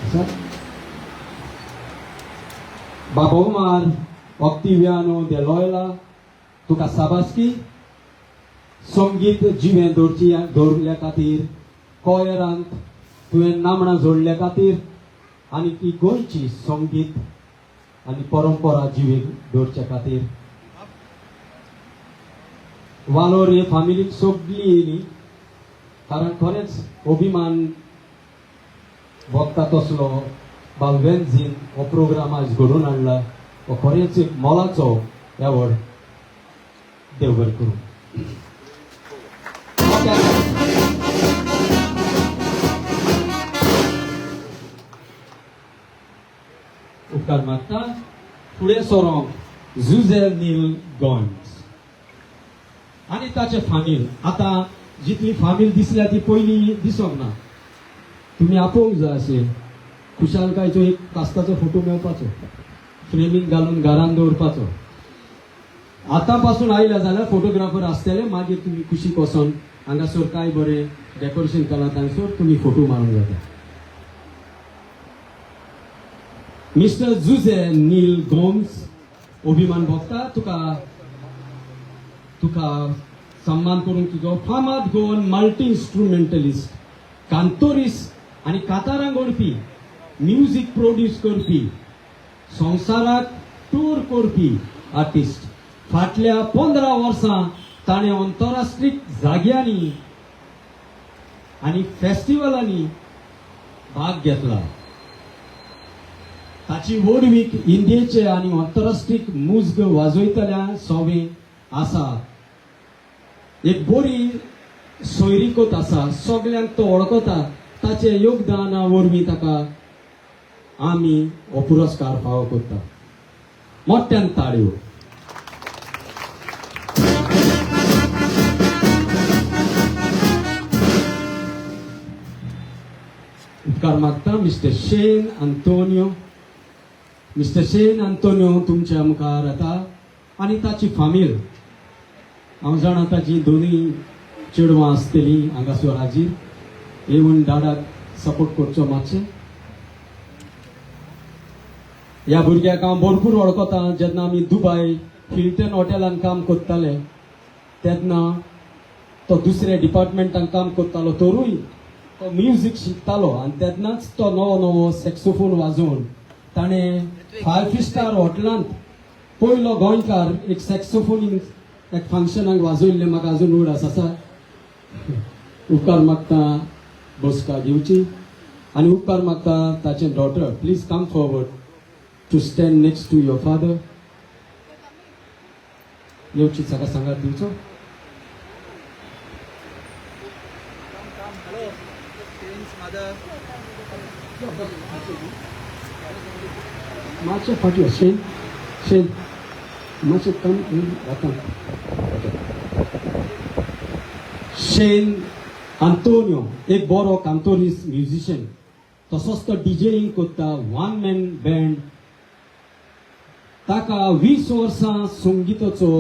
आसा बाबोमार ऑक्टिवियानो दे लॉयला, तुका साबासकी. संगीत जिवें दवरची दवरल्या खातीर, कॉयरांत तुवें नामणां जोडल्या खातीर आनी ती गोंयची संगीत आनी परंपरा जिवी दवरच्या खातीर. वालोर हे फामिलीक सगळी येयली, कारण खरेंच अभिमान भोगता तसलो बाब वेन्झीन हो प्रोग्राम आयज घडोवन हाडला. हो खरेंच एक मोलाचो एवॉर्ड. देव बरें करूं. उपकार मागता फुडें सरोंक जुझे नील गोम्स आनी ताचे फामील. आतां जितली फामील दिसल्या ती पयलीं दिसोंक ना. तुमी आपोवंक जाय अशें खुशालकायचो एक कास्ताचो फोटो मेळपाचो, फ्रेमींग घालून घरान दवरपाचो. आतां पासून आयल्या जाल्यार फोटोग्राफर आसतले. मागीर तुमी कुशीक वचोन हांगासर काय बरें डेकोरेशन केलां थंयसर तुमी फोटो मारूंक जाता. मिस्टर जुझे नील गोम्स, अभिमान भोगता तुका तुका सन्मान करूंक. तुजो फामाद गोवन मल्टी इन्स्ट्रुमेंटलिस्ट, कांतोरीस आनी कातारां घडपी, म्युजीक प्रोड्यूस करपी, संवसाराक टूर करपी आर्टिस्ट. फाटल्या 15 वर्सां ताणें अंतरराष्ट्रीय जाग्यांनी आनी फेस्टिवलांनी भाग घेतला. ताची व्हडवीक इंडियेचे आनी अंतरराष्ट्रीय मुज्ग वाजयतल्या सोवे आसा. एक बरी सोयरीकत आसा, सगल्यांक तो वळखता. ताचे योगदाना वरवीं ताका आमी हो पुरस्कार फावो करता. मोठ्यान ताळयो. उपकार मागता mister Shane Antonio. Mister Shane Antonio तुमच्या मुखार येता आनी ताची फामील. हांव जाणा ताची दोनूय चेडवां आसतलीं हांगासर हाजीर. येवन डाडाक सपोर्ट करचो मातशें. ह्या भुरग्याक हांव भरपूर वळखता. जेन्ना आमी दुबाय हिल्टन हॉटेलान काम करताले तेन्ना तो दुसऱ्या डिपार्टमेंटान काम करतालो, तरूय तो म्युजीक शिकतालो आनी तेन्नाच तो नवो नवो सॅक्सोफोन वाजोवन ताणें फायव स्टार हॉटेलांत पयलो गोंयकार एक सॅक्सोफोन एक फंक्शनाक वाजयल्लें म्हाका अजून उगडास आसा. उपकार मागता बसका घेवची आनी उपकार मागता ताचें daughter, please come forward to stand next to your father. येवची, ताका सांगात दिवचो. Come, hello. Shane's mother. मातशें फाटी शेन, शेन मातशें कम आतां. शेन आंतोनियो एक बरो कांतोरीस म्युजिशियन, तसोच तो डिजेईंग करता, वन मॅन बँड. ताका 20 वर्सां संगिताचो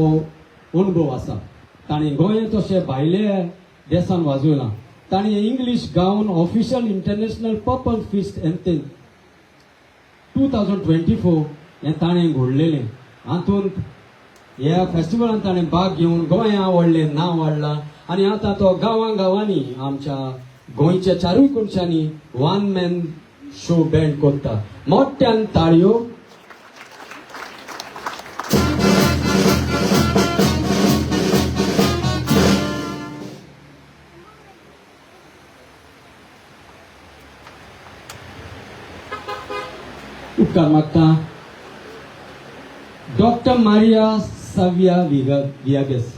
अणभव आसा. ताणें गोंय तशें भायल्या देसान वाजयलां. ताणें इंग्लीश गावन official international purple fist anthem 2024 हें ताणें घडलेलें. हातूंत ह्या फेस्टिवलान ताणें भाग घेवन गोंया व्हडलें नांव हाडलां आनी आतां तो गांवां गांवांनी आमच्या गोंयच्या चारूय कोनशांनी वन मॅन शो बँड करता. मोठ्यान ताळयो. उपकार मागता डॉक्टर मारिया साविया वियागेस.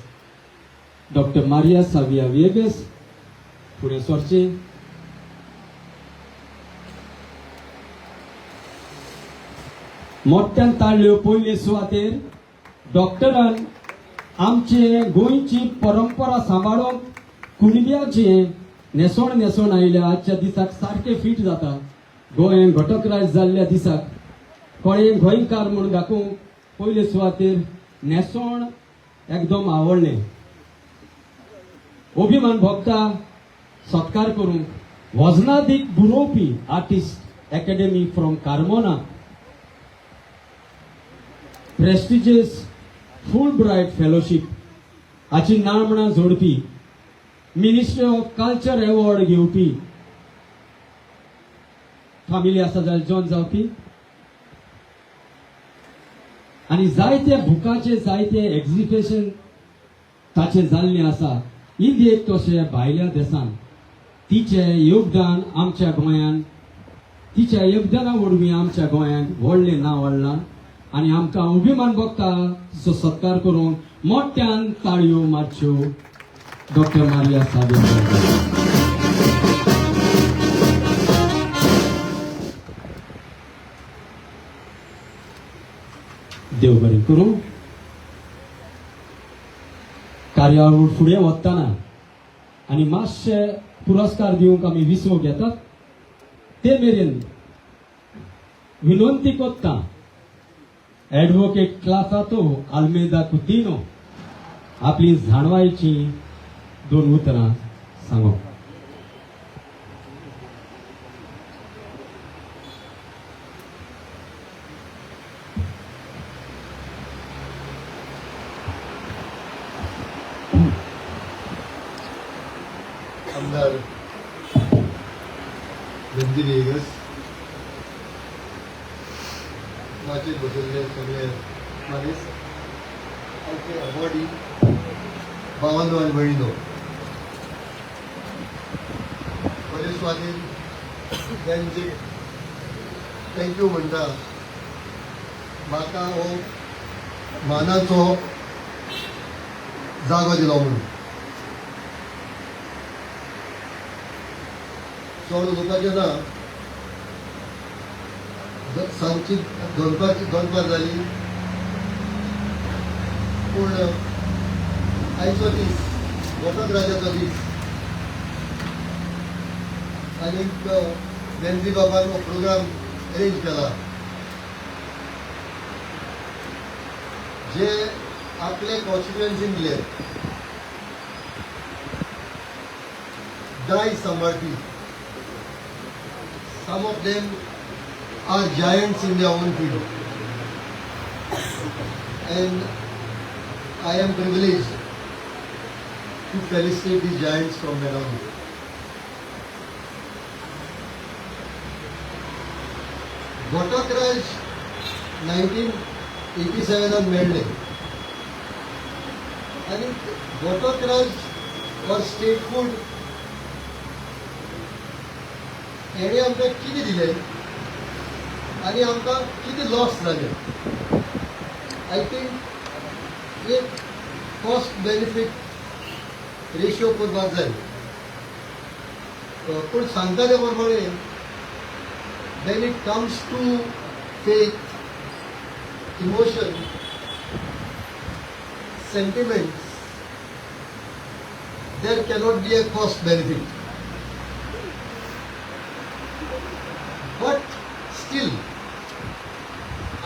डॉक्टर मारिया साविया वियेगस फुडें सरचे. मोठ्यान ताळयो. पयले सुवातेर डॉक्टरान आमचे गोंयची परंपरा सांबाळूंक कुणब्याचे न्हेसवण न्हेसवण आयल्या. आजच्या दिसाक सारकें फीट जाता. गोंय घटक राज जाल्ल्या दिसाक कोणें गोंयकार म्हूण दाखोवंक पयले सुवातेर न्हेसवण एकदम आवडलें. अभिमान भोगता सत्कार करूंक वजनादीक बरोवपी artist. Academy from Carmona, prestigious Fulbright fellowship हाची नामना जोडपी, मिनिस्ट्री ऑफ कल्चर अवॉर्ड घेवपी फामिली आसा जाल्यार जॉन जावपी आनी जायते बुकाचे जायते एक्झिबिशन ताचे जाल्लें आसा इंडियेक तशें भायल्या देसान. तिचें योगदान आमच्या गोंयान, तिच्या योगदाना वरवीं आमच्या गोंयांत व्हडलें नांव हाडलां आनी आमकां अभिमान भोगता. तिचो सत्कार करूंक मोठ्यान ताळयो मारच्यो डॉक्टर मारिया साबे. देव बरें करूं. कार्यावळ फुडें वतना आनी मातशे पुरस्कार दिवंक आमी विसव घेतात, ते मेरेन विनंती करता एडवोकेट क्लासातो आल्मेदा कुतिनो आपली जाणवायची दोन उतरां सांगो. आमदार वेंझी व्हिएगस, माचयेर बशिल्ले सगळे मनीस, आमचे अवॉर्डी भावांनो आनी भयणीनो, पयले सुवातेर तेंचे thank you म्हणटा, म्हाका हो मानाचो जागो दिलो म्हणून. चड उलोवपाचें ना. सांजची दनपार जाली, पूण आयचो दीस घटक राजाचो दीस आनीक वेंझी बाबान हो प्रोग्राम अरेंज केला, जे आपले कॉन्स्टिट्युएन्सींतले दायज सांबाळपी. Some of them are giants in their own field. And I am privileged to felicitate these giants from Benaulim. घटक राज 1987 मेळ्ळे आनी घटक राज ऑर स्टेटहूड हेणे आमकां कितें दिलें आनी आमकां कितें लॉस जालें, I think एक कॉस्ट बेनिफीट रेशियो करपाक जाय. पूण सांगता ते प्रमाणे, when it comes to faith, emotion, sentiments, there cannot be a cost benefit. But still,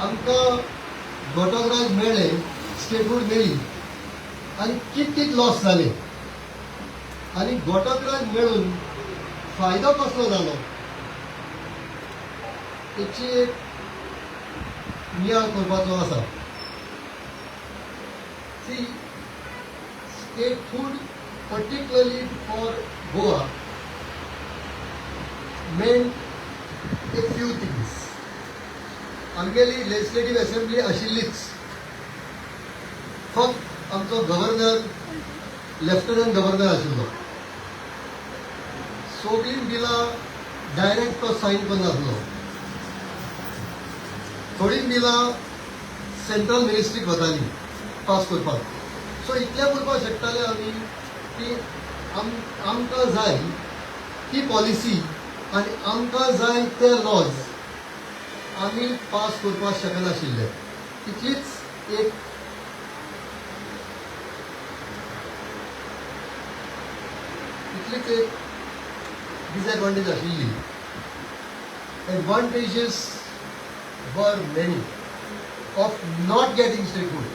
आमकां घटक मेळ्ळें, स्टेटहूड मेळ्ळी आनी कित लॉस जालें आनी घटक मेळून फायदो कसलो जालो, तेची एक नियाळ करपाचो आसा. See, statehood particularly for Goa meant a few things. आमगेली लेजिस्लेटीव असेंब्ली आशिल्लीच, फक्त आमचो गव्हर्नर लेफ्टनंट गव्हर्नर आशिल्लो. सगळीं बिलां डायरेक्ट तो सायन करनासलो, थोडीं बिलां सेंट्रल मिनिस्ट्रीक वतालीं पास करपाक. सो इतलें करपाक शकताले आमी की आमकां जाय ती पॉलिसी आनी आमकां जाय ते लॉज आमी पास करपाक शकनाशिल्ले. तितलीच एक डिसएडवांटेज आशिल्ली. Advantages were many of not getting statehood.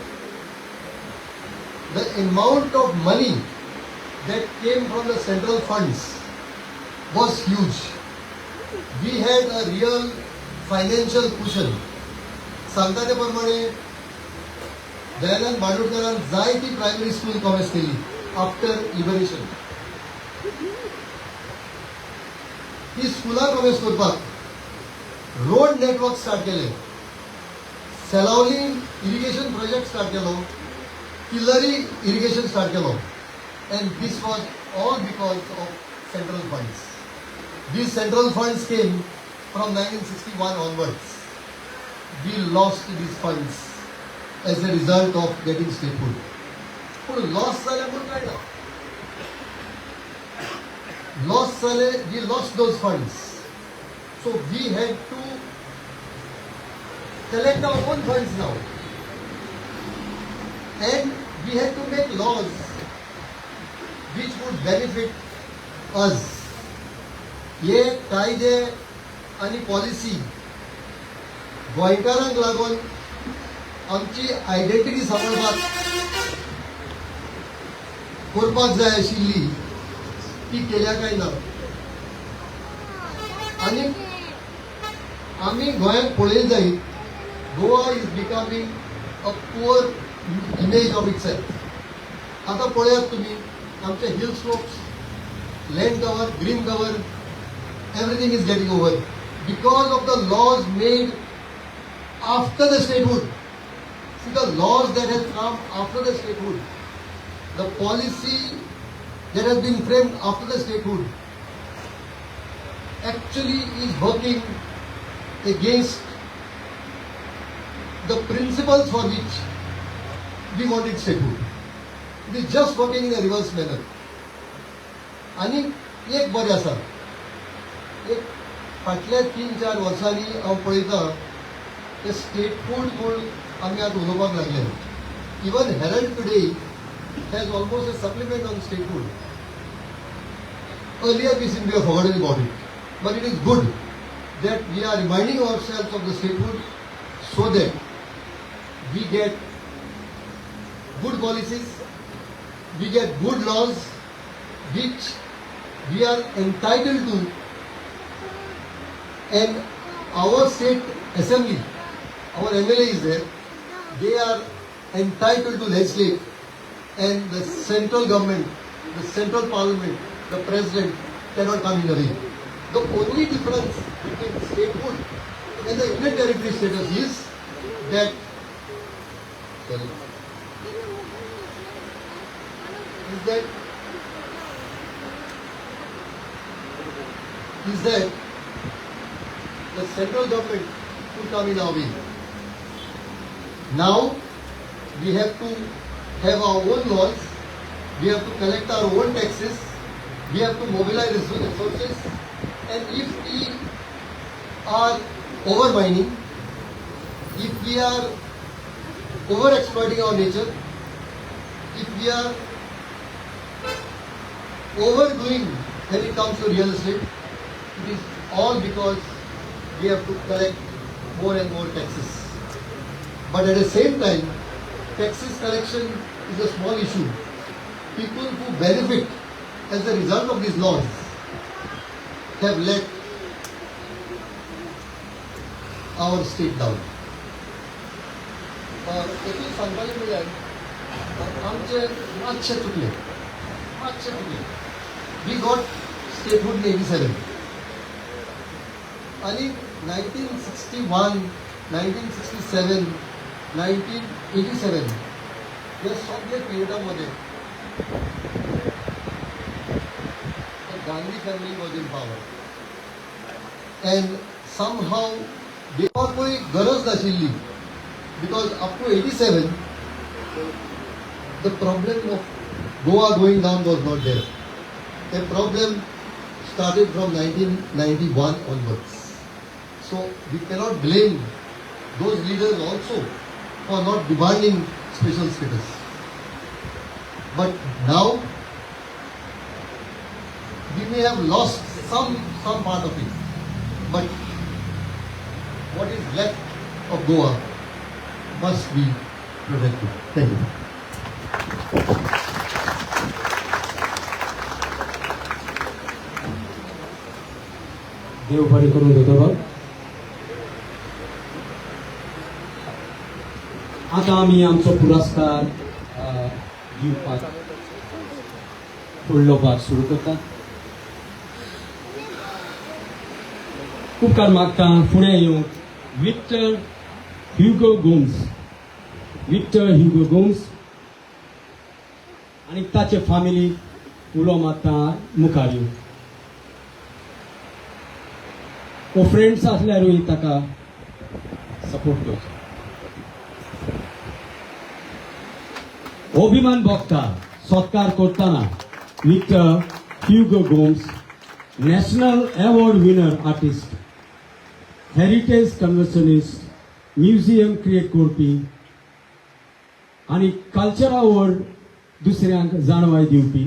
The amount of money that came from the central funds was huge. We had a real financial cushion. सांगता ते प्रमाणे दयानंद बांदोडकरान जायती प्रायमरी स्कूल कॉमेस केली आफ्टर लिबरेशन. ती स्कुलां कॉमेस करपाक रोड नेटवर्क स्टार्ट केले, सेलावली irrigation project start केलो, किल्लरी इरिगेशन स्टार्ट केलो, and this was all because of central funds. These central funds came from 1961 onwards. We lost these funds as a result of getting statehood. पूण loss जालें म्हूण काय ना, loss जाले, we lost those funds. So we had to collect our own funds now. And we had to make laws which would benefit us. हे कायदे आनी policy गोंयकारांक लागून आमची आयडेंटिटी सांबाळपाक करपाक जाय आशिल्ली ती केल्या काय ना. आनी आमी गोंयांत पळयत जायत, Goa is becoming a poor image of itself. आतां पळयात तुमी आमचे hill slopes, land cover, green cover, everything is getting over because of the laws made after the statehood. See, the laws that have come after the statehood, the policy that has been framed after the statehood actually is working against the principles for which we wanted statehood. It is just working in a reverse manner. आनी एक बरें आसा, एक फाटल्या 3-4 वर्सांनी हांव पळयतां ते स्टेटहूड म्हूण आमी आतां उलोवपाक लागले. Even Herald Today has almost a supplement on statehood. Earlier we seem to have forgotten about it, but it is good that we are reminding ourselves of the statehood so that we get good policies, we get good laws which we are entitled to, and our state assembly, our MLA is there, they are entitled to legislate, and the central government, the central parliament, the president cannot come in the way. The only difference between statehood and the Indian territory status is that, sorry, is that, is that the central government could come in our way. Now we have to have our own laws, we have to collect our own taxes, we have to mobilize resources, and if we are over mining, if we are over exploiting our nature, if we are overdoing when it comes to real estate, it is all because we have to collect more and more taxes. But at the same time, taxes collection is a small issue. People who benefit as a result of these laws have let our state down. एकूच सांगपाचें म्हळ्यार आमचे मातशें चुकलें, मातशें चुकलें. We got statehood in 87 आनी 1961, 1967, 1987 ह्या सगळे पिरियडा मध्ये Gandhi family was in power and somehow देवाकूय गरज नाशिल्ली, because up to 87 the problem of Goa going down was not there. The problem started from 1991 onwards. So we cannot blame those leaders also for not demanding special status. But now we may have lost some part of it, but what is left of Goa must be protected. Thank you. देव बरें करूं दोतोर. आतां आमी आमचो पुरस्कार दिवपाक फुडलो भाग सुरू करतात. उपकार मागता फुडें येवंक Victor Hugo Gomes, Victor Hugo Gomes आनी ताचे फामिली उलो मारता मुखार येवंक. ओ फ्रेंड्स आसल्यारूय ताका सपोर्ट करचो. अभिमान भोगता सत्कार करतना Victor Hugo Gomes, national award winner artist, heritage conservationist, museum create करपी आनी कल्चरा वड दुसऱ्यांक जाणवाय दिवपी.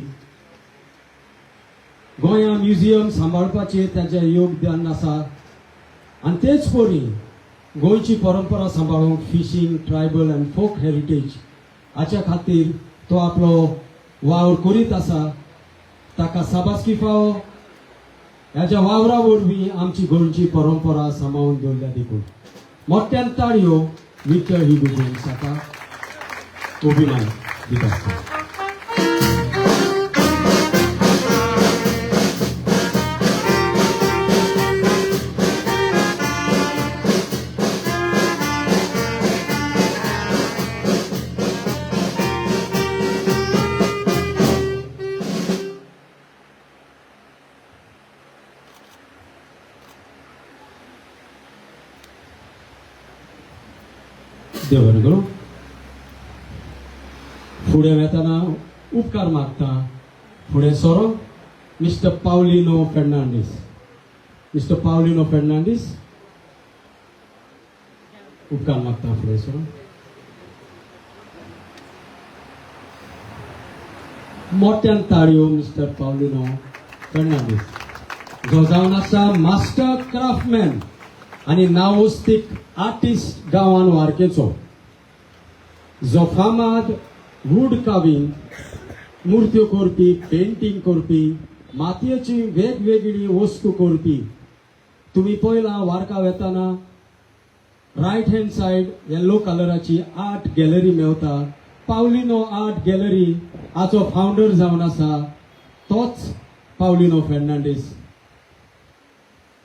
गोंया म्युझियम सांबाळपाचेर ताचें योगदान आसा आनी तेच परी गोंयची परंपरा सांबाळूंक fishing, tribal and folk heritage हाच्या खातीर तो आपलो वावर करीत आसा. ताका साबासकी फावो. ह्याच्या वावरा वरवीं आमची गोंयची परंपरा सांबाळून दवरल्या देखून मोठ्यान ताळयो विक्टर ह्युगो गोम्स हाका अभिमान दिता आसता. देव बरें करूं. फुडें वेतना उपकार मागता फुडें सरो mister Paulino Fernandes, mister Paulino Fernandes उपकार मागता फुडें सरो. मोठ्यान ताळयो मिस्टर पावलिनो फेर्नांडीस, जो जावन आसा मास्टर क्राफ्टमॅन आनी नावस्तीक आर्टिस्ट गांवान वार्केचो, जो फामाद वूड काविंग, मुर्त्यो करपी, पेंटींग करपी, मातयेची वेगवेगळी वस्तू करपी. तुमी पळयलां वार्का वेताना रायट हँड सायड येल्लो कलराची आर्ट गॅलरी मेवता. पावलिनो आर्ट गॅलरी हाचो फावंडर जावन आसा तोच पावलिनो फेर्नांडीस.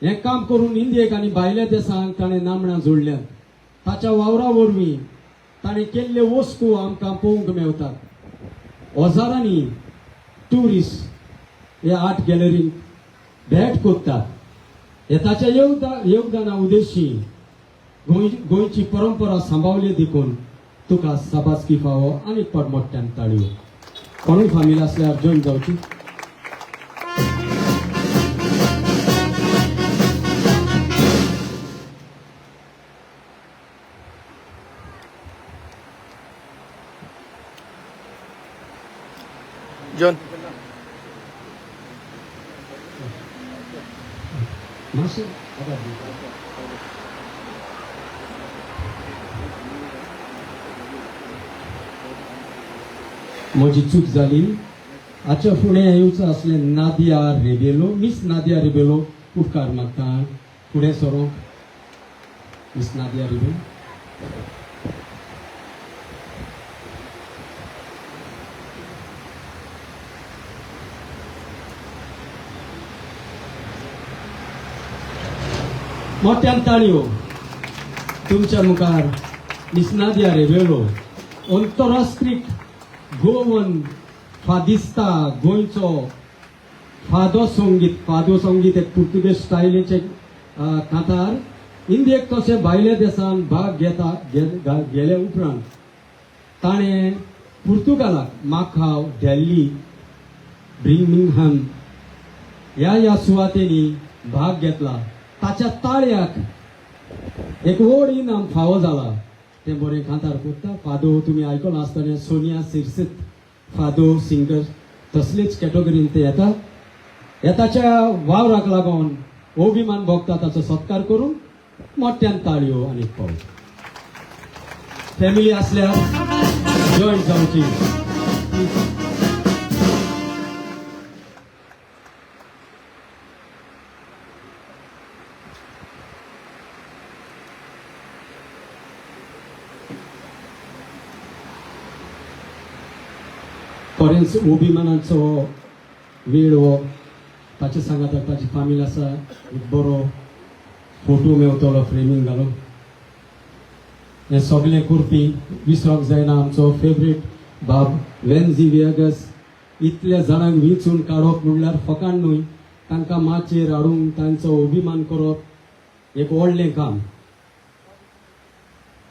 हें काम करून इंडियेक आनी भायल्या देशांक ताणें नामणां जोडल्यात. ताच्या वावरा वरवीं ताणें केल्ल्यो वस्तू आमकां पळोवंक मेवतात. हजारांनी ट्युरिस्ट हे आर्ट गॅलरीक भेट करतात. हे ताच्या योगदाना उद्देशी गोंयची परंपरा सांबाळली देखून तुका साबासकी फावो आनी फावट मोठ्यान ताळयो. कोणूय फामील आसल्यार जॉयन जावची. जॉन. मातशें म्हजी चूक जाली. हाच्या फुडें येवचो आसलें नादिया रेबेलो, मिस नादिया रेबेलो. उपकार मागता फुडें सरोंक मिस नादिया रेबेलो. मोठ्यान ताळयो तुमच्या मुखार मिस नादिया रेबेलो, अंतरराष्ट्रीय गोवन फादिस्ता, गोंयचो फादो संगीत. फादो संगीत एक पुर्तुगेज स्टायलीचे कांतार इंडियेक तशें भायल्या देशान भाग घेता गेले उपरांत ताणें पुर्तुगालाक माखाव, दिल्ली, ब्रिमिंगहम ह्या ह्या सुवातेंनी भाग घेतला. ताच्या ताळ्याक एक व्हड इनाम फावो जाला. तें बरें कांतार कोत्ता. फादो तुमी आयकलां आसतलें, सोनिया सिरसीत फादो सिंगर तसलेच कॅटेगरीन ते येता. हे ताच्या वावराक लागून अभिमान भोगता. ताचो सत्कार करून मोठ्यान ताळयो आनी पावस. फॅमिली आसल्यार जॉयन जावची. खरेंच अभिमानाचो वेळ हो. ताचे सांगाता ताची फामील आसा. एक बरो फोटो मेवतलो फ्रेमींग घालून. हें सगळें करपी विसरोंक जायना आमचो फेवरेट बाब वेन्झी वियगस. इतल्या जाणांक विंचून काडप म्हणल्यार फकाण न्हय. तांकां माचयेर हाडून तांचो अभिमान करप एक व्हडलें काम.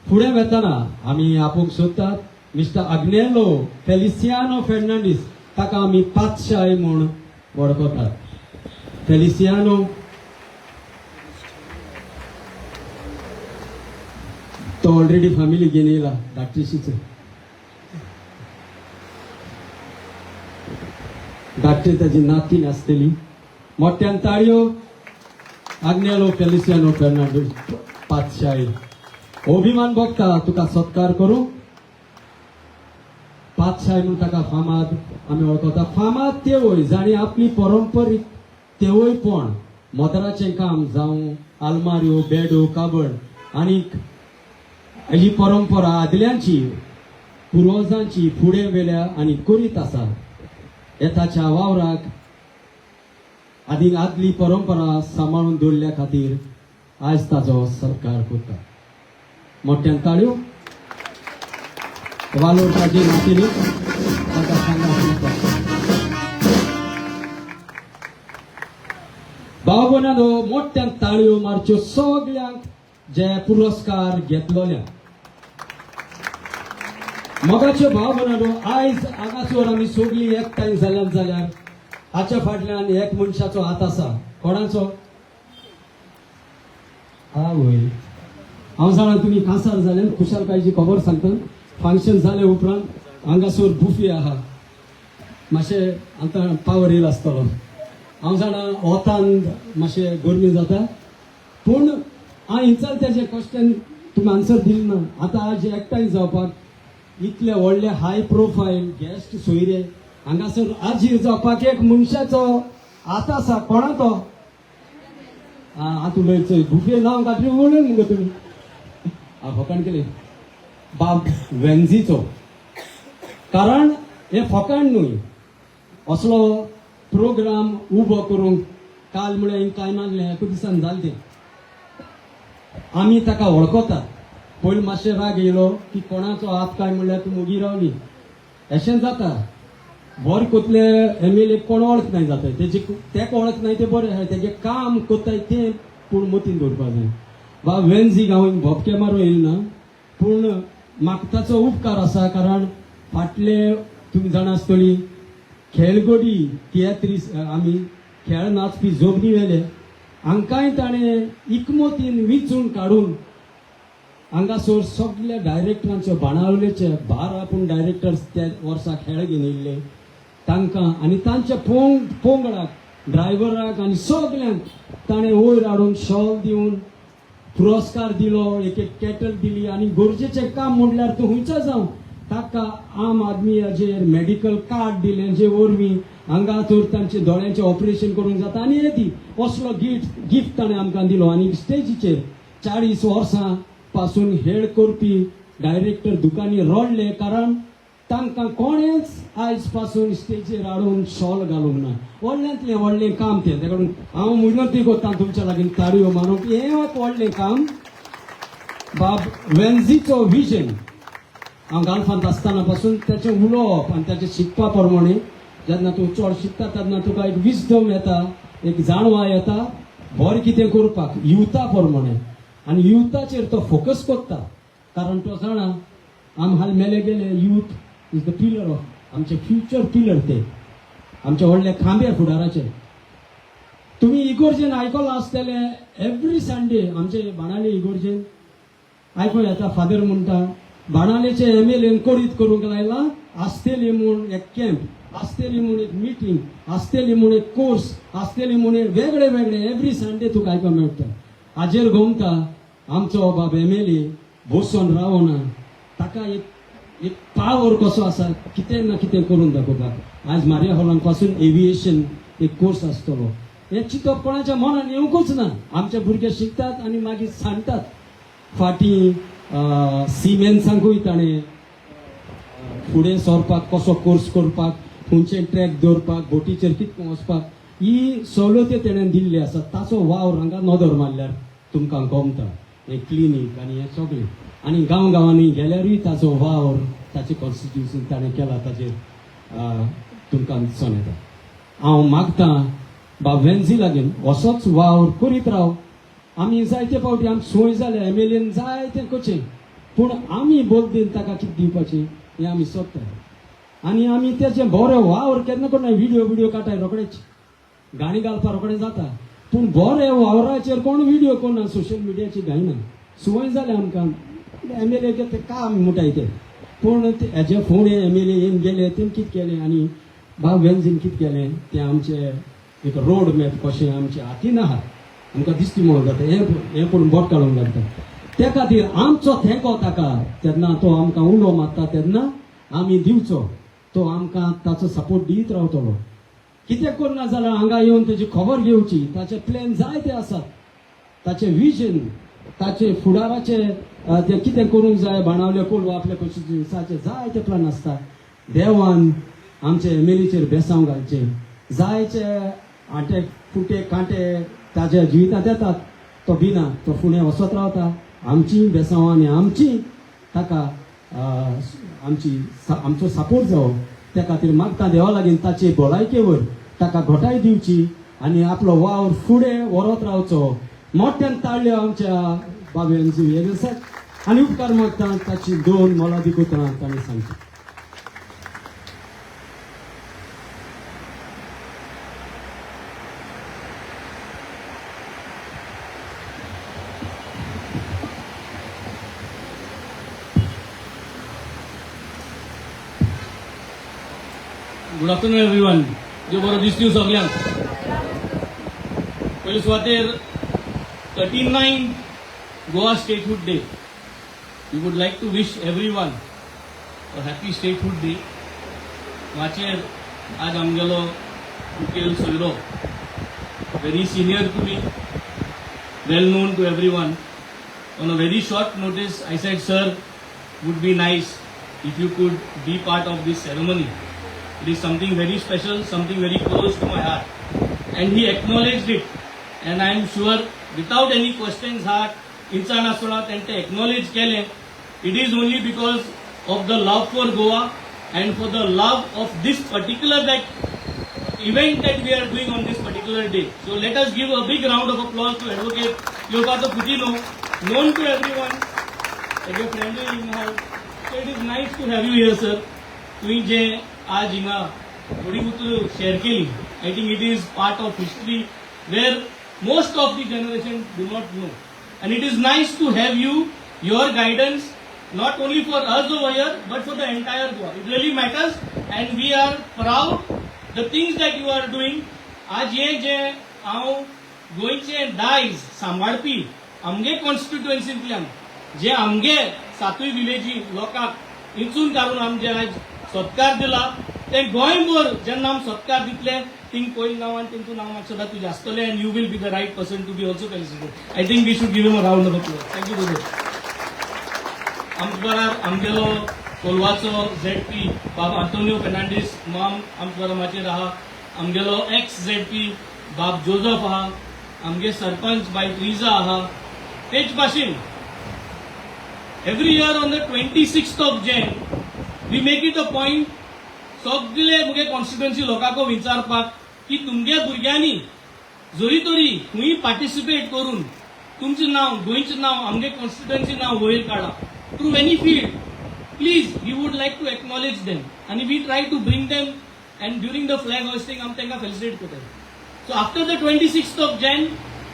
फुडें वेतना आमी आपोवंक सोदतात मिस्टर आग्नेलो फेलिसियानो फेर्नांडीस. ताका आमी पातशाय म्हूण वळखतात. फेलिसियानो तो ऑलरेडी फॅमिली घेवन येयला. धाकटीशीच धाकटी ताजी नातीन आसतली. मोठ्यान ताळयो. आग्नेलो फेलिसियानो फेर्नांडीस पातशाय, अभिमान भोगता तुका सत्कार करूं. पातशाय म्हूण ताका फामाद आमी वळखता. फामाद तेवय जाणी आपली परंपरीक तेवयपण, मदराचें काम जावं आलमाऱ्यो, बेडो, काबड आनीक ही परंपरा आदल्यांची, पुर्वजांची फुडें वेल्या आनी करीत आसा. हे ताच्या वावराक आदी आदली परंपरा सांबाळून दवरल्या खातीर आयज ताचो सत्कार करता. मोठ्यान ताळयो. वालोर ताजी नातिनी ताका सांगा. भाव भयणांनो, मोठ्यान ताळयो मारच्यो सगल्यांक जे पुरस्कार घेतलोल्या. मोगाच्यो भाव भयणांनो, आयज हांगासर आमी सगळीं एकठांय जाल्यात जाल्यार हाच्या फाटल्यान एक मनशाचो हात आसा. कोणाचो? आवय, हांव जाणा तुमी कांसार जाल्यान खुशालकायची खबर सांगता. फंक्शन जाले उपरांत हांगासर बुफे आहा. मातशें आतां पावर येयल आसतलो. हांव जाणा वतान मातशें गरमी जाता, पूण हांव हिंचाल तेजें क्वेश्चन तुमी आन्सर दिली ना. आतां आज एकठांय जावपाक इतले व्हडले हाय प्रोफायल गेस्ट सोयरे हांगासर हाजीर जावपाक एक मनशाचो हात आसा. कोणा तो? आतां उलयचो बुफे नांव घातली उलय मुगो तुमी. फकाण केली बाब वेन्झीचो, कारण हें फकाण न्हय. असलो प्रोग्राम उबो करूंक काल म्हळ्यार हिंग कांय नासलें, एका दिसान जालें तें. आमी ताका वळखतात. पयलीं मातशें राग येयलो की कोणाचो हात काय म्हणल्यार तूं मोगी रावली. अशें जाता. बरें कोतले एमएलए कोण वळख नाय जाता तेजे, तेका वळख नाय तें बरें आसा. तेजें काम कोत्ताय तें पूण मतीन दवरपा जाय. बा वेन्झी हांव भोपके मारून येयल ना, पूण म्हाका ताचो उपकार आसा, कारण फाटले तुमी जाणा आसतली खेळगडी तियात्रीस आमी खेळ नाचपी जोगणी वेले हांकांय ताणें इकमतीन विंचून काडून हांगासर सगल्या डायरेक्टरांच्यो बाणावलेचे 12 पूण डायरेक्टर्स त्या वर्सा खेळ घेवन येयल्ले तांकां आनी तांच्या पोंगडाक, ड्रायव्हराक आनी सगल्यांक ताणें वयर हाडून शॉल दिवन पुरस्कार दिलो, एक एक केटल दिली. आनी गरजेचें काम म्हणल्यार तूं खंयचो जावं ताका आम आदमी हाजेर मेडिकल कार्ड दिलें, जे वरवीं हांगा तर तांचे दोळ्यांचें ऑपरेशन करूंक जाता आनी येदी असलो गिफ्ट गिफ्ट ताणें आमकां दिलो. आनी स्टेजीचेर 40 वर्सां पासून हेड करपी डायरेक्टर दुकानी रडले, कारण तांकां कोणेच आयज पासून स्टेजीर हाडून शॉल घालूंक ना. व्हडल्यांतलें व्हडलें काम तें. तेका लागून हांव विनंती करता तुमच्या लागीं ताळयो मारूंक. हें एक व्हडलें काम. बाब वेन्झीचो विजन, हांव गाल्फांत आसतना पासून तेचें उलोवप आनी तेचें शिकपा प्रमाणे, जेन्ना तूं चड शिकता तेन्ना तुका एक विजडम येता, एक जाणवाय येता बरें कितें करपाक युथा प्रमाणे. आनी युथाचेर तो फोकस करता, कारण तो जाणा आम हाल मेले गेले youth is the pillar of आमचे फ्युचर पिलर. ते आमचे व्हडले खांबे फुडाराचे. तुमी इगोर्जेन आयकलां आसतलें, एवरी संडे आमचे बाणावले इगोर्जेन आयकूं येता, फादर म्हणटा बाणावलेचे एमएलएन करीत करूंक लायला. आसतली म्हूण एक कॅम्प आसतली, म्हूण एक मिटींग आसतली, म्हूण एक कोर्स आसतली, म्हूण एक वेगळे वेगळे एवरी संडे तुका आयकूंक मेळटा. हाजेर गोमता आमचो बाब एमएलए बसून रावना. ताका एक एक पावर कसो आसा कितें ना कितें करून दाखोवपाक. आयज मारिया हॉलान पासून एविएशन एक कोर्स आसतलो हें चिंतप कोणाच्या मनान येवंकूच ना. आमचे भुरगे शिकतात आनी मागीर सांडटात. फाटीं सिमेन्सांकूय ताणें फुडें सरपाक कसो कोर्स करपाक खंयचे ट्रॅक दवरपाक, बोटीचेर कितको वचपाक, ही सवलत्यो तेणेन दिल्ली आसा. ताचो वावर हांगा नदर मारल्यार तुमकां गमता. हें क्लिनीक आनी हें सगळें आनी गांव गांवांनी गेल्यारूय ताचो वावर ताचे कॉन्स्टिट्युशन ताणें केला, ताचेर तुमकां दिसून येता. हांव मागतां बाब वेन्झी लागीं, असोच वावर करीत राव. आमी जायते फावटी आमकां संवय जाल्या एमएलएन जायतें करचें, पूण आमी बोलदीन ताका कितें दिवपाचें हें आमी सोदता. आनी आमी तेचें बरें वावर केन्ना कोण विडियो विडियो काडटाय, रोखडेच गाणी घालपा रोखडें जाता, पूण बरे वावराचेर कोण विडियो कोणा सोशल मिडियाचेर घायना. संवय जाल्या आमकां. एमएलए ते काम म्हणटाय ते, पूण हेजे फुडें एमएलए येवन गेले, तेणी कितें केलें आनी बाब वेन्झीन कितें केलें तें आमचे एक रोड मॅप कशें आमच्या हातीन आहा. आमकां दिसती म्हणून जाता हें हें, पूण बोट काडूंक लागता. त्या खातीर आमचो तेंको ताका तेन्ना तो आमकां उलो मारता तेन्ना आमी दिवचो. तो आमकां ताचो सपोर्ट दीत रावतलो. कितें करना जाल्यार हांगा येवन तेजी खबर घेवची. ताचे प्लॅन जायते आसात, ताचे विजन, ताचे फुडाराचे ते कितें करूंक जाय बाणावले कोलवा आपल्या कॉन्स्टिट्युन्साचे जायते प्लॅन आसता. देवान आमचे एमएलएचेर बेसांव घालचें. जायचे आंटे फुटे कांटे ताज्या जिवितांत येतात, तो भिना, तो फुडें वचत रावता. आमची बेसांव आनी आमची ताका आमची आमचो सपोर्ट जावो त्या खातीर मागता देवा लागीं, ताचे भलायकेवर ताका घटाय दिवची आनी आपलो वावर फुडें व्हरत रावचो. मोठ्यान ताळयो आमच्या बाब वेन्झी व्हिएगसाक आनी उपकार मागता, ताची दोन मोलादीक उतरां ताणें सांगची. Good afternoon everyone. देव बरो दिसता सगळ्यांक. पयले सुवातेर 39 Goa Statehood Day, we would like to wish everyone a happy Statehood Day. माचयेर आज आमगेलो मुखेल सोयरो, very senior to me, well known to everyone. On a very short notice I said, "Sir, would be nice if you could be part of this ceremony. It is something very special, something very close to my heart." And he acknowledged it. And I am sure without any questions heart, इंसान आसतना तेंचे acknowledge केलें. It is only because of the love for Goa and for the love of this particular that event that we are doing on this particular day. So let us give a big round of applause to Advocate Cleopato Coutinho, known to everyone, like a friendly in house. So it is nice to have you here, sir. तुवें जे आज हिंगा थोडी उतरां share केली, I think it is part of history where most of the generation do not know, and it is nice to have you, your guidance, not only for us over here but for the entire Goa. It really matters and we are proud the things that you are doing. आज हे जे हांव गोंयचे दायज सांबाळपी आमगे कॉन्स्टिट्युएन्सींतल्यान जे आमगे सातूय विलेजी लोकांक इंचून काडून आमचे आयज सत्कार दिला, ते गोंयभर जेन्ना आमी सत्कार दितले, थिंग पयलीं नांव आनी तेंचो नांव म्हाका सदां तुजें आसतलें and you will be the right person to be also felicitated. I think we should give him a round of applause. Thank you, brother. आमच्या बराबर आमगेलो कोलवाचो झेडपी बाब आंतोनियो फेर्नांडीस माम आमच्या बराबर माचयेर आहा. आमगेलो एक्स झेडपी बाब जोजफ आहा. आमगे सरपंच बाय ट्रिजा आहा. तेच भाशेन every year on the 26th of Jan we make it a point सगळे मुगे कॉन्स्टिट्युएन्सी लोकांक विचारपाक की तुमगे भुरग्यांनी जरी तरी खंय पार्टिसिपेट करून तुमचें नांव, गोंयचें नांव, आमगे कॉन्स्टिट्युएन्सी नांव वयर काडा through any field. Please, we would like to acknowledge them आनी we try to bring them and during the flag hoisting आमी तांकां फेलिसिटेट करता. So after the 26th of Jan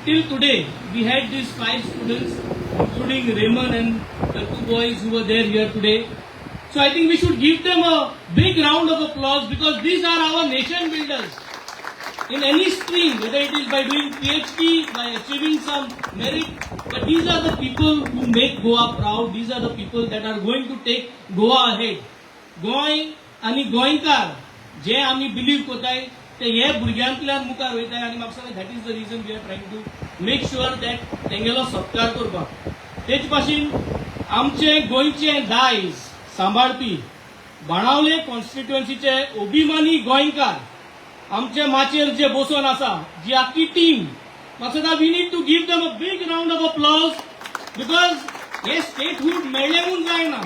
till today, we had these five students, including Raymond and the two boys who were there here today. So I think we should give them a big round of applause because these are our nation builders. In any stream, whether it is by doing PhD, by achieving some merit, but these are the people who make Goa proud. These are the people that are going to take Goa ahead. Goa आनी गोंयकार जे आमी believe करताय ते हे भुरग्यांतल्यान मुखार वयताय आनी म्हाका दिसता that is the reason we are trying to make sure that तेंगेलो सत्कार करपाक. तेच भाशेन आमचे गोंयचे दायज सांबाळपी बाणावले कॉन्स्टिट्युएन्सीचे अभिमानी गोंयकार आमचे माचयेर जे बसून आसा, जी आख्खी टीम म्हाका, we need to give them a big round of applause, because hey statehood मेळ्ळें म्हूण जायना.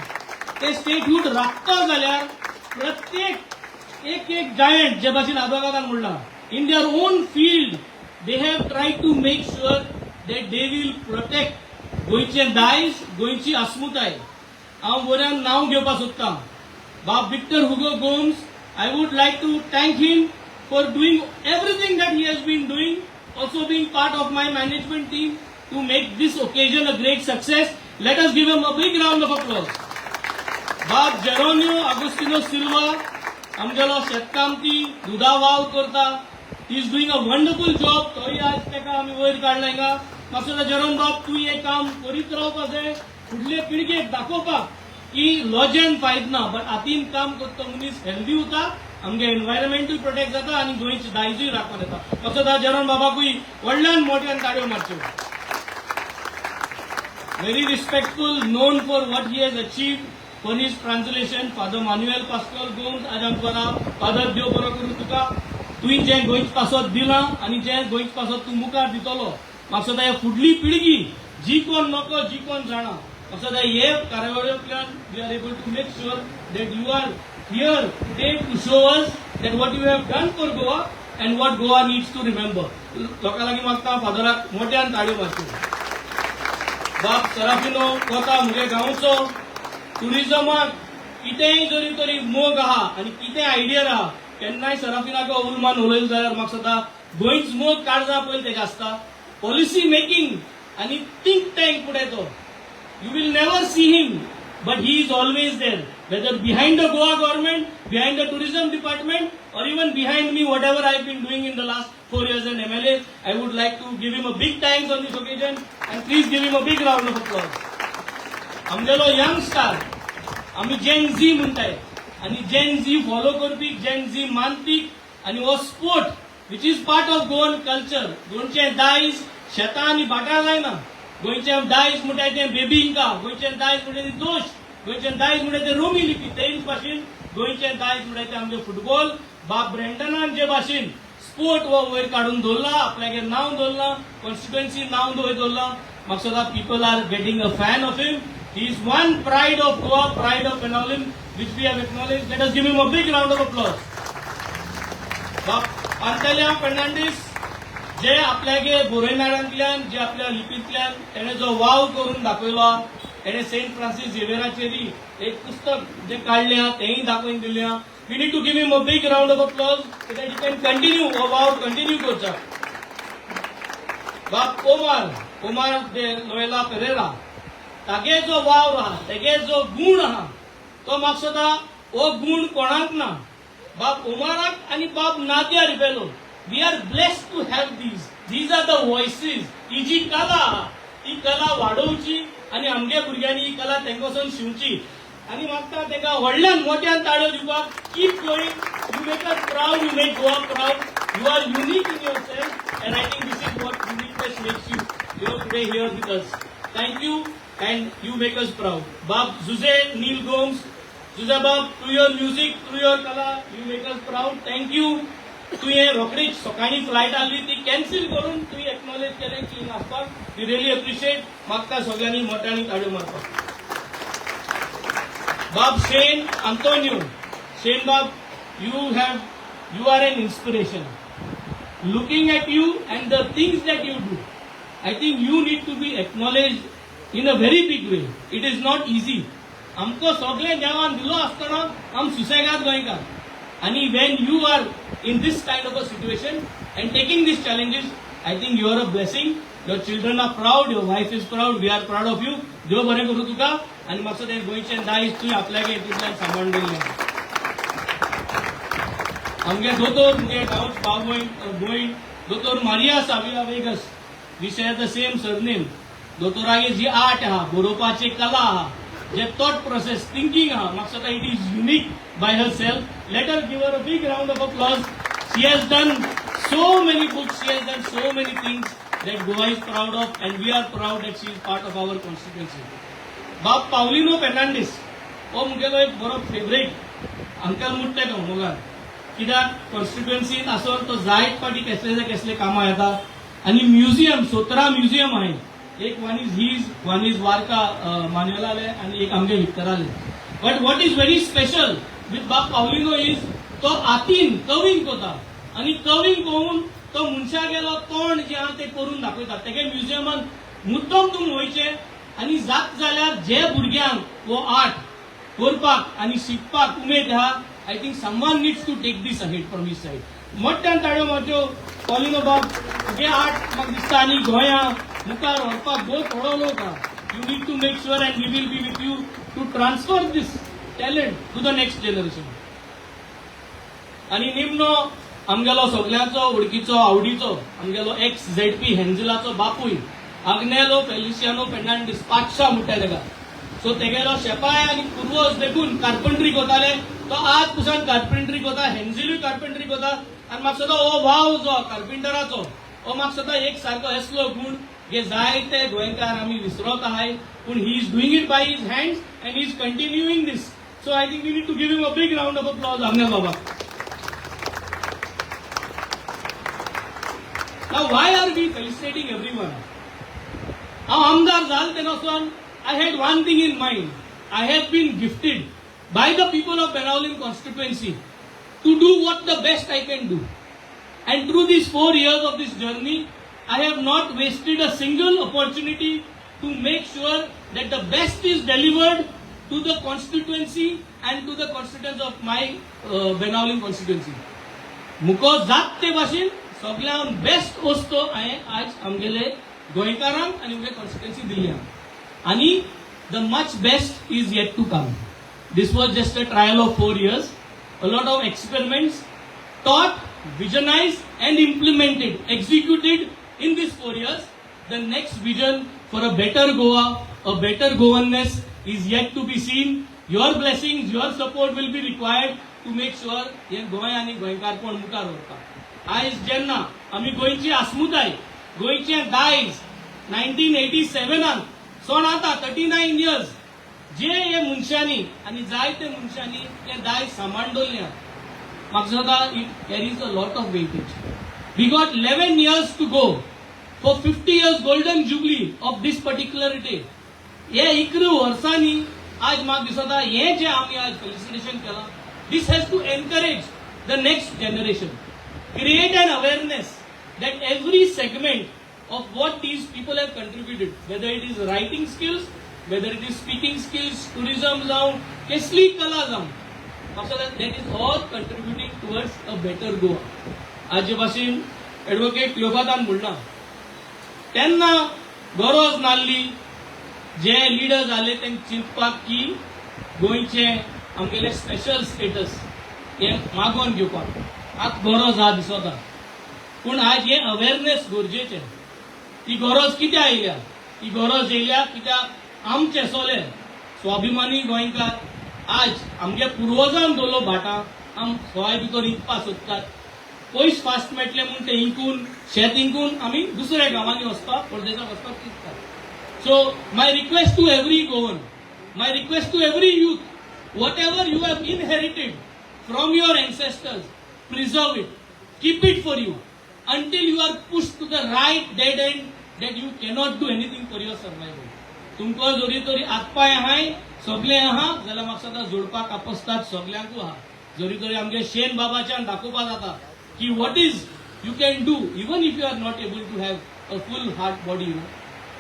ते स्टेटहूड राखता जाल्यार प्रत्येक एक एक जायंट, जे भाशेन आदवोगादान म्हणलां, in their own field they have try to make sure that they will protect गोंयचें दायज, गोंयची अस्मिताय. हांव बऱ्यान नांव घेवपाक सोदतां, बाब Victor Hugo Gomes. I would like to thank him for doing everything that he has been doing, also being part of my management team to make this occasion a great success. Let us give him a big round of applause. बाब जेरोनियो आगोस्तिनो सिल्वा, आमगेलो शेतकामती, दुदा वावर करता. He is doing a wonderful job. तोय आज ताका आमी वयर काडला हिंगा. म्हाका जेरोन बाब, तूं हें काम करीत रावपा जाय, फुडले पिळगेक दाखोवपाक की लॉजेन फायद ना, बट हातीन काम करता मनीस हेल्दी उरता, आमगे एनवायरमेंटूय प्रोटेक्ट जाता आनी गोंयची दायजूय राखून येता. म्हाका जेरोन बाबाकूय व्हडल्यान मोठ्यान ताळयो मारच्यो. Very respectful, known for what he has achieved for his translation, Father Manuel Pascal Gomes आज आमकां ना. फादर, देव बरो करूं तुका. तुवें जें गोंयच पासत दिलां आनी जें गोंयच पासत तूं मुखार दितलो, म्हाका ह्या फुडली पिळगी जी कोण नको, जी कोण जाणा, म्हाका हे कार्यावळींतल्यान we are able to make sure that you are here today to show us that what you have done for Goa and what Goa needs to remember. लोकां लागीं मागता, फादराक मोट्यान ताळयो मारच्यो. बाब सराफिनो कोता, म्हगे गांवचो, टुरिझमाक कितेंय जरी तरी मोग आहा आनी कितें आयडिया आहा, केन्नाय सराफिनाक उलमान उलयले जाल्यार म्हाका दिसता गोंयच मोग काळजा पयलीं तेजें आसता. पॉलिसी मेकिंग आनी थिंक टँक फुडें तो, you will never see him, but he is always there, whether behind the Goa government, behind the tourism department, or even behind me, whatever I have been doing in the last 4 years as MLA. I would like to give him a big thanks on this occasion and please give him a big round of applause. आमगेलो young star, आमी Jane Zee म्हणटाय आनी Jane Zee follow करपी, Jane Zee मानपी आनी हो sport which is part of Goan culture. गोंयचें दायज शेतां आनी भाटां जायना. गोंयचें दायज म्हणटाय तें बेबिंका, गोंयचें दायज म्हणटाय तें दोश, गोंयचें दायज म्हणटाय तें रोमी लिपी. तेच भाशेन गोंयचें दायज म्हणटाय तें आमचें फुटबॉल. बाब ब्रेंडनान जे भाशेन स्पोर्ट हो वयर काडून दवरला, आपल्यागेर नांव दवरलां, कॉन्स्टिट्युएन्सी नांव वयर दवरलां, म्हाका दिसता people are getting a fan of him. He is one pride of Goa, pride of Benaulim, which we have acknowledged. Let us give him a big round of applause. बाब पांतेल्या फर्नांडीस, जे आपल्यागे बोरयनारांतल्यान, जे आपल्या लिपींतल्यान तेणे जो वाव करून दाखयलो, तेणे सेंट फ्रांसीस झेवियराचेरी एक पुस्तक जे काडलें आहा तेंय दाखोवन दिलें आहा. We need to give him a big round of applause so that he can continue हो वावर कंटिन्यू करचा. बाब ओमार, ओमार दे लोयला पेरेरा, तागे जो वावर आहा, तेगे जो गूण आहा, तो म्हाका दिसता हो गूण कोणाक ना. बाब ओमाराक आनी बाब Nadia Rebelo, we are blessed to have these. These are the voices. ही जी कला आहा ती कला वाडोवची आनी आमगे भुरग्यांनी ही कला तेंकोसून शिवची आनी मागता तेका व्हडल्यान मोठ्यान ताळयो दिवपाक. Keep going. You make us proud, you make Goa proud. You are unique in yourself and I think this is what uniqueness makes you you today here with us. Thank you and you make us proud. Bob Jose Neil Gomes, Jose Bob, through your music, through your कला, you make us proud. Thank you. तुवें रोखडीच सकाळी flight आहली ती cancel करून तुवें acknowledge केलें की हिंगा आसपाक. We really appreciate. मागता सगळ्यांनी मोठ्यांनी ताळयो मारपाक. बाब Shane Antonio, Shane Bob, you are an inspiration. Looking at you and the things that you do, I think you need to be acknowledged in a very big way. It is not easy. आमकां सगळें देवान दिलो आसतना आम सुसेगाद गोंयकार आनी when you are in this kind of a situation and taking these challenges, I think you are a blessing. Your children are proud, your wife is proud, we are proud of you. देव बरें करूं तुका आनी म्हाका तें गोंयचें दायज तुवें आपल्याक हितूंतल्यान सांबाळून दवरलें. आमगे दोतोर, मुगे गांवच भाव भयण भयण, दोतोर Maria Savia Vegas. We share the same surname. दोतोरागे ji art आहा, बरोवपाची कला आहा, जे थॉट प्रोसेस थिंकींग आहा, म्हाका दिसता it is unique by herself. Let her give her a big round of applause. She has done so many books, she has done so many things that Goa is proud of and we are proud that she is part of our constituency. बाब पावलिनो फेर्नांडीस हो मुगेलो एक बरो favourite. Uncle मुट्टे तो मोगान, कित्याक कॉन्स्टिट्युएन्सीन आसून तो जायत फावटी केसले ते केसले कामां येता. आनी म्युझियम, 17 म्युझियम आहे. एक one is his, one is Varca मान्युएलाले आनी एक आमगे विक्टराले. But what is very special with बाब पावलिनो is तो आतीन कवींग कोता आनी कवींग करून तो मनशागेलो तोंड जें आहा तें करून दाखयता. तेगे म्युझियमान मुद्दम तुमी वयचें आनी जात जाल्यार जे भुरग्यांक हो आर्ट करपाक आनी शिकपाक उमेद आहा, I think someone needs to take this ahead from his side. मोठ्यान ताळयो मारच्यो. पॉलिनो बाब, तुगे आर्ट म्हाका दिसता आनी गोंया मुखार व्हरपाक भोव थोडो लोक आहा. You need to make sure and we will be with you to transfer this talent to the next generation. आनी निमणो आमगेलो सगल्यांचो वळखीचो, आवडीचो, आमगेलो एक्स झेडपी हेन्झलाचो बापूय आग्नेलो फेलिसियानो फेर्नांडीस, पाटशा म्हणटा तेका. सो तेगेलो शेपाय आनी पुर्वज देखून कार्पंट्री कोताले. तो आज पुसान कार्पेंट्री कोता, हेन्झिलूय कार्पेंट्री कोता. आनी म्हाका सदां हो वाव जो कार्पेंटराचो हो म्हाका सदां एक सारको असलो गूण जे जायते गोंयकार आमी विसरत आहाय, पूण he is doing it by his hands and he is continuing this. So I think we need to give him a big round of applause, Agnel Baba. Now, why are we felicitating everyone? हांव आमदार जाल तेन्ना सावन I had one thing in mind. I have been gifted by the people of Benaulim constituency to do what the best I can do. And through these 4 years of this journey, I have not wasted a single opportunity to make sure that the best is delivered to the constituency and to the constituents of my Benaulim constituency. मुको जात ते भाशेन सगळ्यांत best वस्तू हांवें आयज आमगेले गोंयकारांक आनी आमगे कॉन्स्टिट्युएन्सी दिल्ली आहा आनी the much best is yet to come. This was just a trial of 4 years, a lot of experiments taught, visionized and implemented, executed in these 4 years. The next vision for a better Goa, a better Goanness is yet to be seen. Your blessings, your support will be required to make sure हे गोंय आनी गोंयकारपण मुखार व्हरता. आयज जेन्ना आमी गोंयची आस्मुताय, गोंयचें दायज 1987नान सोण आतां 39 इयर्स जे हे मनशांनी आनी जायते मनशांनी तें दायज सांबाळून दवरलें आहा, म्हाका दिसता it carries a lot of weightage. We got 11 years to go for 50 years golden jubilee of this particular day. हे 11 वर्सांनी आज म्हाका दिसता हें जें आमी आज फेलिसिटेशन केलां, this has to encourage the next generation, create an awareness that every segment of what these people have contributed, whether it is writing skills, whether it is speaking skills, tourism जावं, कसली कला जावं, म्हाका that is all contributing towards a better Goa. आज जे भाशेन advocate क्लियोपातान म्हणलां, तेन्ना गरज नासली जे लिडर जाले तेंकां चिंतपाक की गोंयचें आमगेलें स्पेशल स्टेटस हें मागोवन घेवपाक. आतां गरज आहा दिसता, पूण आज हें अवेरनेस गरजेचें. ही गरज कित्याक आयल्या? ही गरज येयल्या कित्याक आमचे सोले स्वाभिमानी गोंयकार आज आमगे पुर्वजान दवरलो भाटां आम सवाय भितर इकपाक सोदतात. पयस फास्ट मेळटले म्हूण ते इंकून, शेत इंकून आमी दुसऱ्या गांवांनी वचपाक, परदेसाक वचपाक चिंततात. So my request to every Goan, my request to every youth, whatever you have inherited from your ancestors, preserve it, keep it for you until you are pushed to the right dead end that you cannot do anything for your survival. तुमकां जरी तरी हातपांय आहाय, सगळें आहा जाल्यार म्हाका सदां जोडपाक कापस्ताद सगल्यांकूय आहा. जरी तरी आमगे शेन बाबाच्यान दाखोवपा जाता की what is you can do even if you are not able to have a full heart body.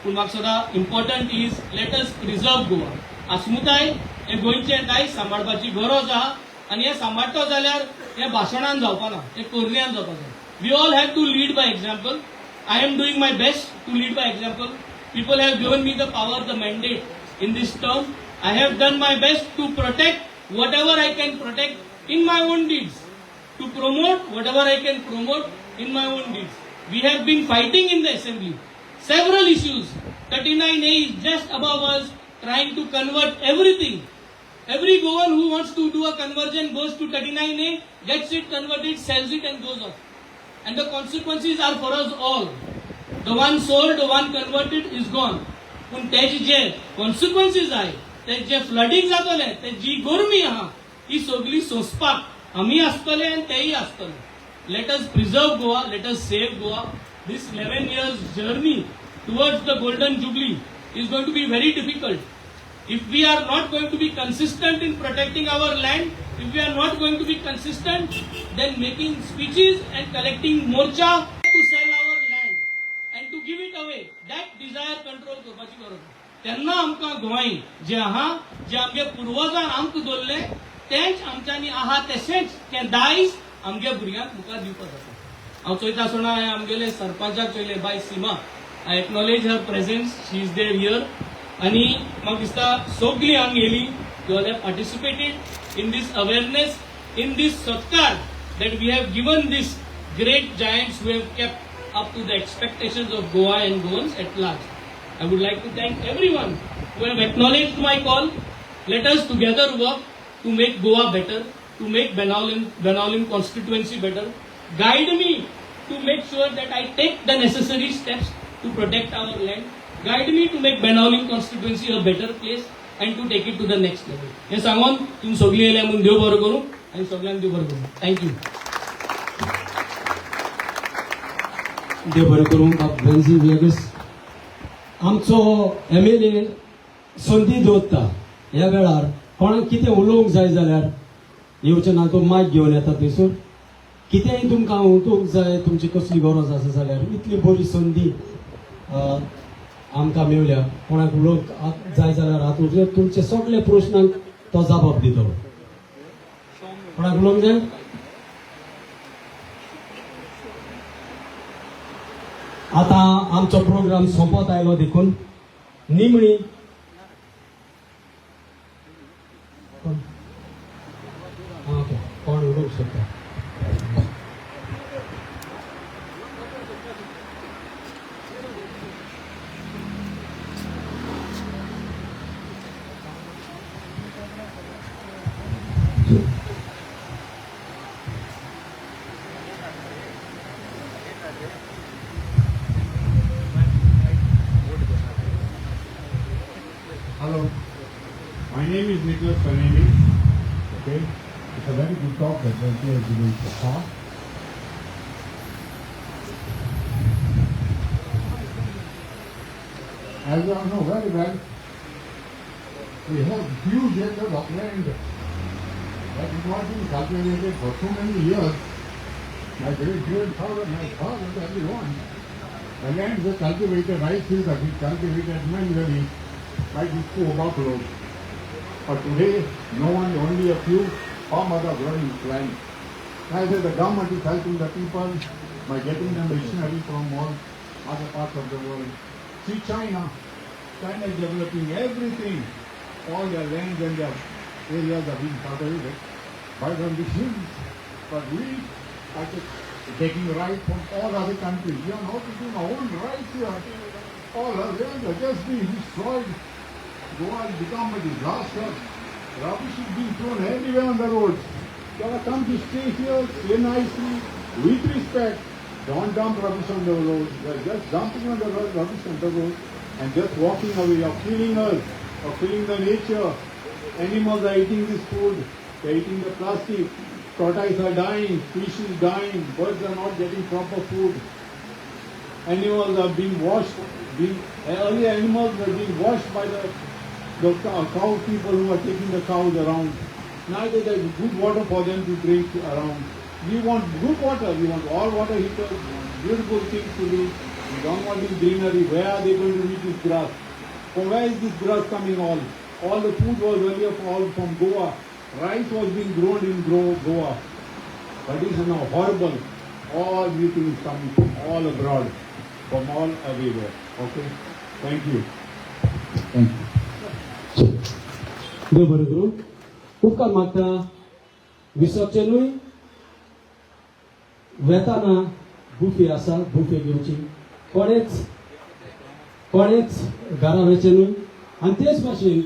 पूण म्हाका सदां important is let us preserve Goa. आस्मुताय हें गोंयचें दायज सांबाळपाची गरज आहा आनी हें सांबाळटो जाल्यार हें भाशणान जावपाना, हें करण्यान जावपा जाय. We all have to lead by example. I am doing my best to lead by example. People have given me the power, the mandate in this term. I have done my best to protect whatever I can protect in my own deeds, to promote whatever I can promote in my own deeds. We have been fighting in the assembly several issues. 39A is just above us, trying to convert everything. Every Goan who wants to do a conversion goes to 39A, gets it converted, sells it and goes off. And the consequences are for us all. The one sold, the one converted is gone. पूण तेजे जे कॉन्सिक्वन्सीस आहाय, ते जे flooding जातलें, ते जी गरमी आहा. ही सगळी सोंसपाक आमी आसतले आनी तेय आसतले. Let us preserve Goa, let us save Goa. This 11 years journey towards the golden jubilee is going to be very difficult. If we are not going to be consistent in protecting our land, if we are not going to be consistent, then making speeches and collecting morcha to sell our land and to give it away, that desire control करपाची गरज आसा. तेन्ना आमकां गोंय जें आहा, जें आमगे पुर्वजान आमकां दवरलें, तेंच आमच्यांनी आहा तशेंच तें दायज आमगे भुरग्यांक मुखार दिवपाक जाता. हांव चोयता आसतना हांवें आमगेले सरपंचाक चोयले, बाय सीमा. I acknowledge her presence, she is there here. आनी म्हाका दिसता सगळीं हांगा येयली. You all have participated in this awareness, in this सत्कार that we have given this great giants who have kept up to the expectations of Goa and Goans at large. I would like to thank everyone who have acknowledged my call. Let us together work to make Goa better, to make Benaulim constituency better. Guide me to make sure that I take the necessary steps to protect our land. Guide me to make Benaulim constituency a better place and to take it to the next level. हे सांगून तुमी सगळीं येयल्या म्हूण देव बरो करूं आनी सगळ्यांक देव बरो करूं. Thank you. देव बरें करूं बाब वेन्झी व्हिएगस. आमचो एमएलए संदी दवरता. ह्या वेळार कोणाक कितें उलोवंक जाय जाल्यार येवचें ना, तो मायक घेवन येता थंयसर. कितेंय तुमकां उलोवंक जाय, तुमची कसली गरज आसा जाल्यार, इतली बरी संदी आमकां मेवल्या. कोणाक उलोवंक जाय जाल्यार हातूंतले तुमचे सगळे प्रश्नांक तो जाप दितलो. कोणाक उलोवंक जाय? आतां आमचो प्रोग्राम सोंपत आयलो देखून निमणी कोण? आं, ओके, कोण उलोवंक शकता? Hello, my name is Nicholas Fernandez. Okay, it's a very good talk that Venky has given so far. As you all know very well, we have huge acres of land that is not been cultivated for so many years. My great grandfather, my father, everyone. The land was cultivated, rice fields have been cultivated manually by these poor buffaloes. But today, no one, only a few farmers are growing land. Neither the government is helping the people by getting them machinery from all other parts of the world. See China. China is developing everything. All their lands and their areas are being cultivated by the machines. But we are just taking rice from all other countries. We are not eating our own rice here. All our lands are just being destroyed. Goa has become a disaster. Rubbish is being thrown everywhere on the roads. You have come to stay here, stay nicely, with respect. Don't dump rubbish on the road. You are just dumping on the road, rubbish on the road and just walking away. You are killing us, you are killing the nature. Animals are eating this food, they are eating the plastic. Tortoises are dying, fish is dying, birds are not getting proper food. Animals are being washed, earlier animals were being washed by the cow people who are taking the cows around. Neither there is good water for them to drink around. We want good water, we want all water heaters, we want beautiful things to do. We don't want this greenery. Where are they going to eat this grass? From where is this grass coming all? All the food was earlier all from Goa. Rice was being grown in Goa. But this is now horrible. All everything is coming from all abroad, from all everywhere. Okay? Thank you. Thank you. देव बरें करूं. उपकार मागता. विसरचें न्हय, वेताना buffet आसा, buffet घेवची. कोणेच कोणेच घरा वचचें न्हय. आनी तेच भाशेन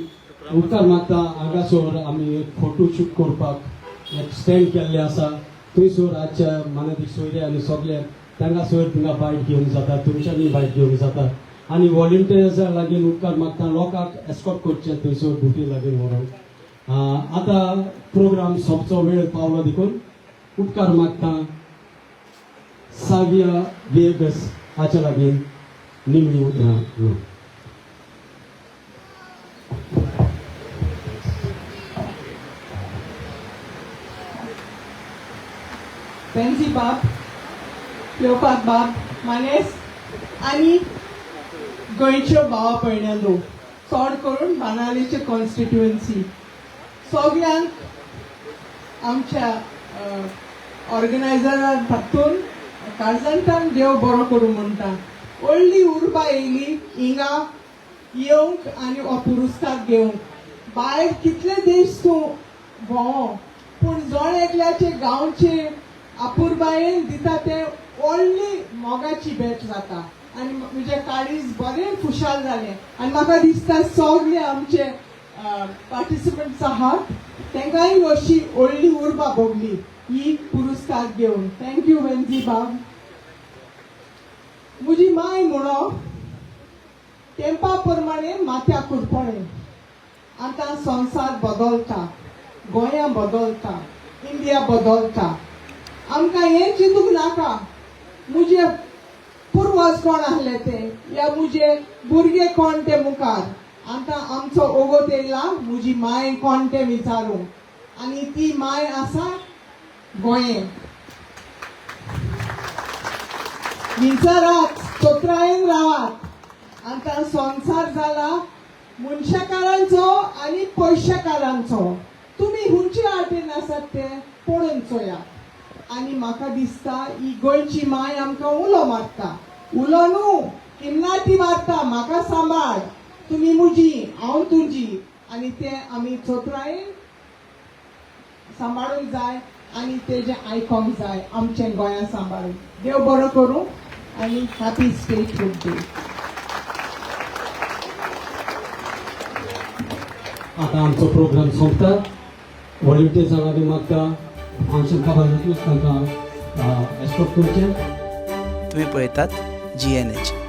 उपकार मागता, हांगासर आमी फोटो शूट करपाक एक स्टँड केल्लें आसा. थंयसर आजच्या मानादीक सोयरे आनी सगळे तांगासर थिंगा बायट घेवंक जाता, तुमच्यांनी बायट घेवंक जाता. आनी वॉलंटियर्सां लागीं उपकार मागता, लोकांक एस्कॉर्ट करचें थंयसर बुफे लागीं व्हरोन. आतां प्रोग्राम सोंपचो वेळ पावलो देखून उपकार मागता साविया विएगस हाच्या लागीं निमणी उतरां उलोवंक. पेन्सी बाब, क्लियोपात बाब, मानेस आनी गोंयच्यो भावा भयणांनो, चड करून बाणावलेचे कॉन्स्टिट्युएन्सी सगळ्यांक आमच्या ऑर्गनायझरा हातून काळजांतल्यान देव बरो करूं म्हणटा. व्हडली उर्बा येयली हिंगा येवंक आनी हो पुरस्कार घेवंक. भायर कितले देश तूं भोंव, पूण जण एकल्याचे गांवचे अपुरबायेन दिता ते व्हडली मोगाची भेट जाता आनी म्हजें काळीज बरें खुशाल जालें. आनी म्हाका दिसता सगळे आमचे पार्टिसिपंट्स आहात तांकांय अशी व्हडली उर्बा भोगली ही पुरस्कार घेवन. Thank you Venzy बाब. म्हजी माय म्हणो तेंपा प्रमाणे माथ्या कुरपणें. आतां संवसार बदलता, गोंया बदलता, इंडिया बदलता. आमकां हें चिंतूंक नाका मुजे पुर्वज कोण आहले ते या मुजे भुरगे कोण ते मुखार. आतां आमचो ओगोत येयला मुजी माय कोण तें विचारूंक आनी ती माय आसा गोंयें. विचारात, चोत्रायेन रावात. आतां संवसार जाला मनशाकारांचो आनी पयशेकारांचो. तुमी हुंचे आटेन आसात ते पळोवन चोयात. आनी म्हाका दिसता ही गोंयची माय आमकां उलो मारता, उलो न्हू, किन्नाटी मारता, म्हाका सांबाळ, तुमी मुजी हांव तुजी. आनी ते आमी चोत्रायेन सांबाळूंक जाय आनी तेजें आयकोंक जाय आमचें गोंया सांबाळूंक. देव बरो करूं आनी हॅपी स्टेटहूड डे. आतां आमचो प्रोग्राम सोंपता. व्हॉलंटियर्सां लागीं मागता फंक्शन काबार जातकूच तांकां एस्कॉर्ट करचें. तुम्ही पळयतात जीएनएच.